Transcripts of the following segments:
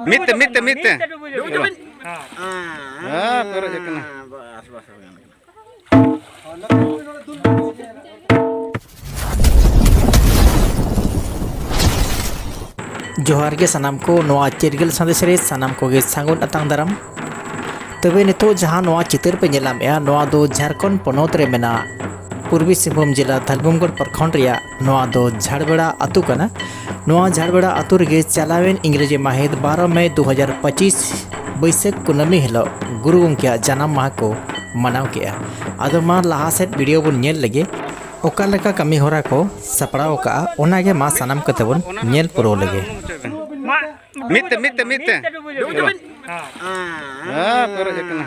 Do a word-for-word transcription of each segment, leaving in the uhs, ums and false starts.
ᱢᱤᱫ ᱛᱮ, ᱢᱤᱫ ᱛᱮ, ᱢᱤᱫ ᱛᱮ᱾ ᱰᱩᱵᱩᱡ ᱪᱟᱵᱟᱭᱮᱱ᱾ ᱦᱮᱸ, ᱯᱮᱨᱮᱡ ᱟᱠᱟᱱᱟ᱾ ᱵᱟᱥ, ᱵᱟᱥ, ᱦᱩᱭ ᱮᱱᱟ᱾ ᱡᱚᱦᱟᱨ ᱜᱮ ᱥᱟᱱᱟᱢ ᱠᱚ, ᱱᱚᱣᱟ ᱪᱤᱨᱜᱟᱹᱞ ᱥᱟᱸᱫᱮᱥ ᱨᱮ ᱥᱟᱱᱟᱢ ᱠᱚᱜᱮ ᱥᱟᱹᱜᱩᱱ ᱟᱛᱟᱝ ᱫᱟᱨᱟᱢ᱾ ᱛᱚᱵᱮ ᱱᱤᱛᱚᱜ ᱡᱟᱦᱟᱸ ᱱᱚᱣᱟ ᱪᱤᱛᱟᱹᱨ ᱯᱮ ᱧᱮᱞ ᱧᱟᱢᱮᱫᱼᱟ, ᱱᱚᱣᱟ ᱫᱚ ᱡᱷᱟᱲᱠᱷᱚᱸᱰ ᱯᱚᱱᱚᱛ ᱨᱮ ᱢᱮᱱᱟᱜ ᱯᱩᱨᱵᱤ ᱥᱤᱝᱵᱷᱩᱢ ᱡᱮᱞᱟ ᱫᱷᱟᱞᱵᱷᱩᱢᱜᱚᱲ ᱯᱨᱚᱠᱷᱚᱸᱰ ᱨᱮᱭᱟᱜ ᱱᱚᱣᱟ ᱫᱚ ᱡᱷᱟᱲᱵᱮᱲᱟ ᱟᱹᱛᱩ ᱠᱟᱱᱟ᱾ ᱱᱚᱣᱟ ᱡᱷᱟᱲᱵᱮᱲᱟ ᱟᱹᱛᱩ ᱨᱮᱜᱮ ᱪᱟᱞᱟᱣᱮᱱ ᱤᱝᱨᱮᱡᱤ ᱢᱟᱹᱦᱤᱛ ᱵᱟᱨᱚ ᱢᱮ ᱫᱩ ᱦᱟᱡᱟᱨ ᱯᱚᱸᱪᱤᱥ ᱵᱟᱹᱭᱥᱟᱹᱠᱷ ᱠᱩᱱᱟᱹᱢᱤ ᱦᱤᱞᱳᱜ ᱜᱩᱨᱩ ᱜᱚᱢᱠᱮᱭᱟᱜ ᱡᱟᱱᱟᱢ ᱢᱟᱦᱟ ᱠᱚ ᱢᱟᱱᱟᱣ ᱠᱮᱜᱼᱟ᱾ ᱟᱫᱚ ᱢᱟ ᱞᱟᱦᱟ ᱥᱮᱫ ᱵᱷᱤᱰᱤᱭᱳ ᱵᱚᱱ ᱧᱮᱞ ᱞᱮᱜᱮ, ᱚᱠᱟ ᱞᱮᱠᱟ ᱠᱟᱹᱢᱤ ᱦᱚᱨᱟ ᱠᱚ ᱥᱟᱯᱲᱟᱣ ᱟᱠᱟᱜᱼᱟ, ᱚᱱᱟᱜᱮ ᱢᱟ ᱥᱟᱱᱟᱢ ᱠᱚᱛᱮ ᱵᱚᱱ ᱧᱮᱞ ᱯᱩᱨᱟᱹᱣ ᱞᱮᱜᱮ᱾ ᱢᱤᱫ ᱛᱮ, ᱢᱤᱫ ᱛᱮ, ᱢᱤᱫ ᱛᱮ᱾ ᱦᱮᱸ, ᱯᱮᱨᱮᱡ ᱟᱠᱟᱱᱟ᱾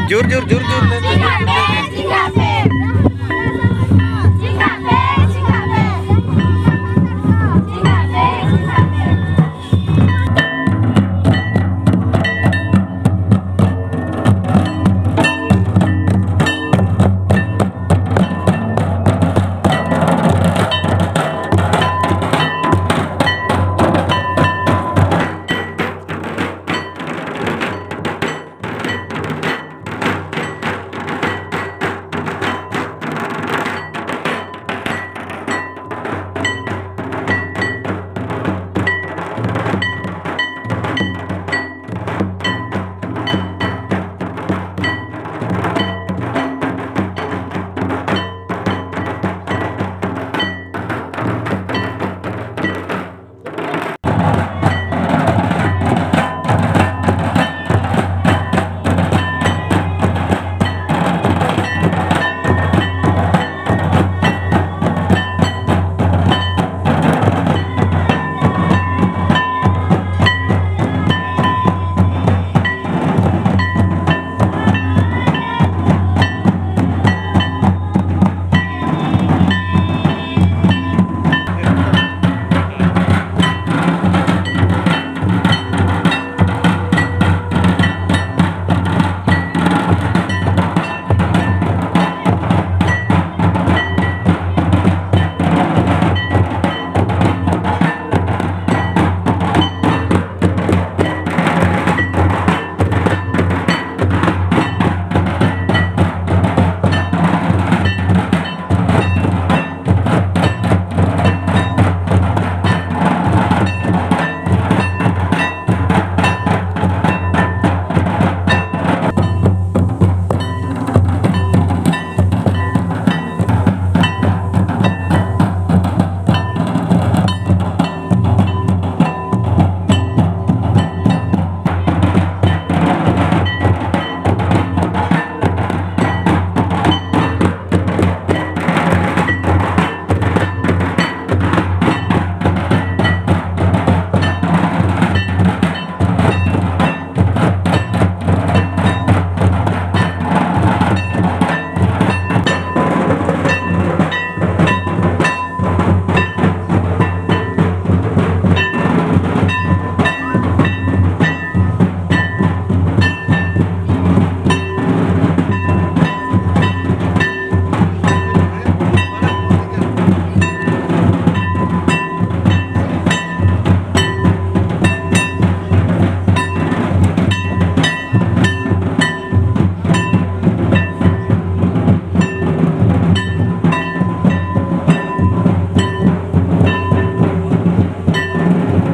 ᱡᱳᱨ, ᱡᱳᱨ, ᱡᱳᱨ, ᱡᱳᱨ᱾